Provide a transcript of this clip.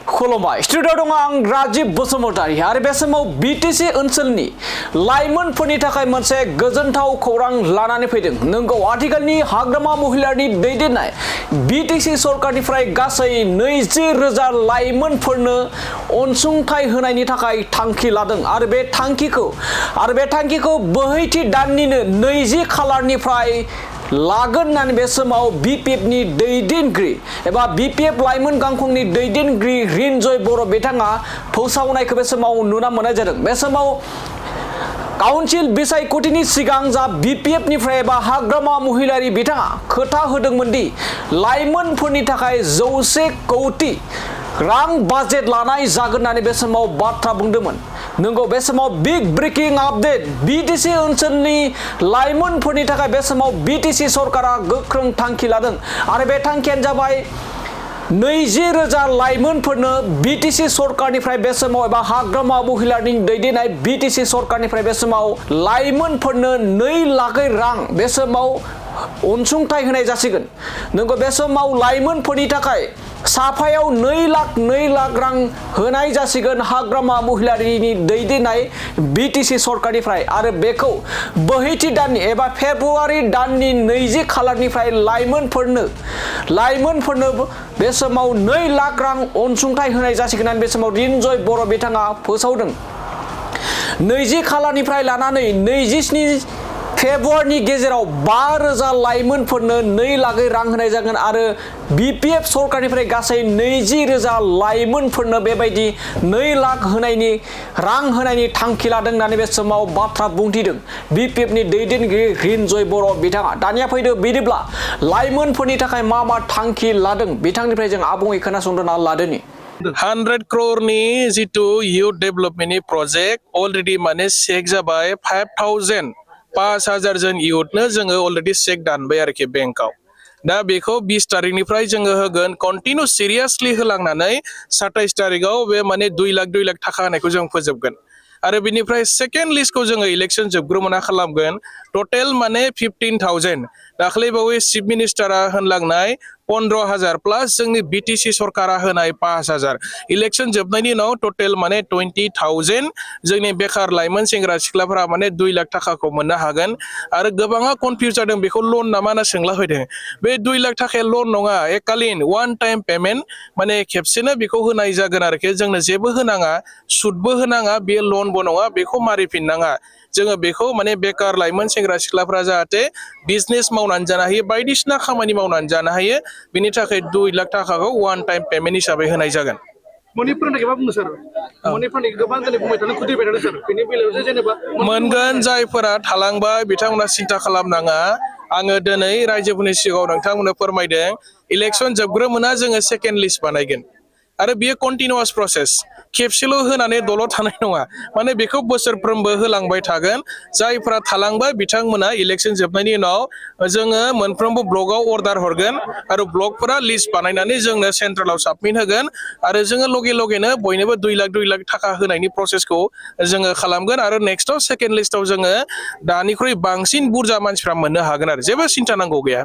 खुलुमबाय स्टुडिअ दङ आं राजीब बसुमतारी आरो बे समाव बिटिसि ओनसोलनि लाइमोनफोरनि थाखाय मोनसे गोजोनथाव खौरां लानानै फैदों। नंगौ, आथिखालनि हाग्रामा महिलारि दैदेननाय बिटिसि सरकारनिफ्राय गासै 20,000 लाइमोनफोरनो अनसुंथाइ होनायनि थाखाय थांखि लादों आरो बे थांखिखौ बोहैथि दाननिनो 20 खालारनिफ्राय लागोन होननानै बे समाव बिपिएफनि दैदेनगिरि एबा बिपिएफ लाइमोन गांखंनि दैदेनगिरि रिनजय बर' बिथाङा फोसावनायखौ बे समाव नुनो मोननाय जादों। बे समाव काउन्सिल बिसायख'थिनि सिगां जा बिपिएफनिफ्राय एबा हाग्रामा महिलारि बिथाङा खोथा होदोंमोन दि लाइमोनफोरनि थाखाय 100 कौटि रां बाजेट लानाय जागोन होननानै बे समाव बाथ्रा बुंदोंमोन। नंगौ, बे समाव बिग ब्रेकिं आपडेट बिटिसि ओनसोलनि लाइमोनफोरनि थाखाय बे समाव बिटिसि सरकारा गोख्रों थांखि लादों आरो बे थांखियानो जाबाय 20,000 लाइमोनफोरनो बिटिसि सरकारनिफ्राय बे समाव एबा हाग्रामा महिलानि दैदेननाय बिटिसि सरकारनिफ्राय बे समाव लाइमोनफोरनो 2 लाख रां बे समाव अनसुंथाइ होनाय जासिगोन। नंगौ, बे समाव लाइमोनफोरनि थाखाय साफायाव 2 लाख रां होनाय जासिगोन हाग्रामा महिलारिनि दैदेननाय बिटिसि सरकारनिफ्राय आरो बेखौ बोहैथि दाननि एबा फेब्रुवारि दाननि 20 खालारनिफ्राय लाइमोनफोरनो बे समाव 2 लाख रां अनसुंथाइ होनाय जासिगोन होननानै बे समाव रिनजय बर' बिथाङा फोसावदों। 20 खालारनिफ्राय लानानै 27 फेब्रुवारिनि गेजेराव 5,000 लाइमोनफोरनो 2 लाख रां होनाय जागोन आरो बिपिएफ सरकारनिफ्राय गासै 20,000 लाइमोनफोरनो बेबायदि 2 लाख रां होनायनि थांखि लादों होननानै बे समाव बाथ्रा बुंथिदों बिपिएफनि दैदेनगिरि रिनजय बर' बिथाङा। दानिया फैदो बिदिब्ला लाइमोनफोरनि थाखाय मा थांखि लादों बिथांनिफ्राय जों आबुङै खोनासंना लादोनि। 100 crore जितु इउथ डेभेलपमेन्टनि प्रजेक्ट अलरेडि माने चेक जाबाय 5,000 जन इउथनो जोङो अलरेडि चेक दानबाय आरोखि बेंकआव। दा बेखौ 20 तारिखनिफ्राय जोङो होगोन कन्टिनिउ सिरियासलि होलांनानै 27 तारिखआव बे माने 2 लाख थाखा होनायखौ जों फोजोबगोन आरो बिनिफ्राय सेकेन्ड लिस्टखौ जोङो इलेक्सन जोबग्रोमोना खालामगोन। टटेल माने 15,000 दाख्लैबावै चिफ मिनिस्टारा होनलांनाय 15,000 प्लास जोंनि बिटिसि सरकारा होनाय 5,000 इलेक्सन जोबनायनि उनाव टटेल माने 20,000 जोंनि बेकार लाइमोन सेंग्रा सिख्लाफोरा माने 2 लाख थाखाखौ मोननो हागोन आरो गोबाङा कनफिउज जादों बेखौ लन नामा होनना सोंला फैदों। बे 2 लाख थाखाया लन नङा, एकालिन वान टाइम पेमेन्ट माने खेबसेनो बेखौ होनाय जागोन आरोखि। जोंनो जेबो होनाङा, सुदबो होनाङा, बे लनबो नङा, बेखौ मारिफिननाङा। जोङो बेखौ माने बेकार लाइमोन सेंग्रा सिख्लाफ्रा जाहाथे बिजनेस मावनानै जानो हायो, बायदिसिना खामानि मावनानै जानो हायो, बिनि थाखाय 2 लाख थाखाखौ वान टाइम पेमेन्ट हिसाबै होनाय जागोन। मोनगोन जायफोरा थालांबाय बिथांमोना सिन्था खालामनाङा। आङो दिनै रायजोफोरनि सिगाङाव नोंथांमोननो फोरमायदों इलेक्सन जोबग्रोमोना जोङो सेकेन्ड लिस्ट बानायगोन आरो बेयो कन्टिनिउआस प्रसेस, खेबसेल' होनानै दलद थानाय नङा, माने बेखौ बोसोरफ्रोमबो होलांबाय थागोन। जायफोरा थालांबाय बिथांमोना इलेक्सन जोबनायनि उनाव जोङो मोनफ्रोमबो ब्लकआव अर्डार हरगोन आरो ब्लकफोरा लिस्ट बानायनानै जोंनो सेन्ट्रेलाव साबमिट होगोन आरो जोङो लगेनो बयनोबो 2 लाख थाखा होनायनि प्रसेसखौ जोङो खालामगोन आरो नेक्स्टआव सेकेन्ड लिस्टआव जोङो दानिख्रुइ बांसिन बुरजा मानसिफ्रा मोननो हागोन आरो जेबो सिन्था नांगौ गैया।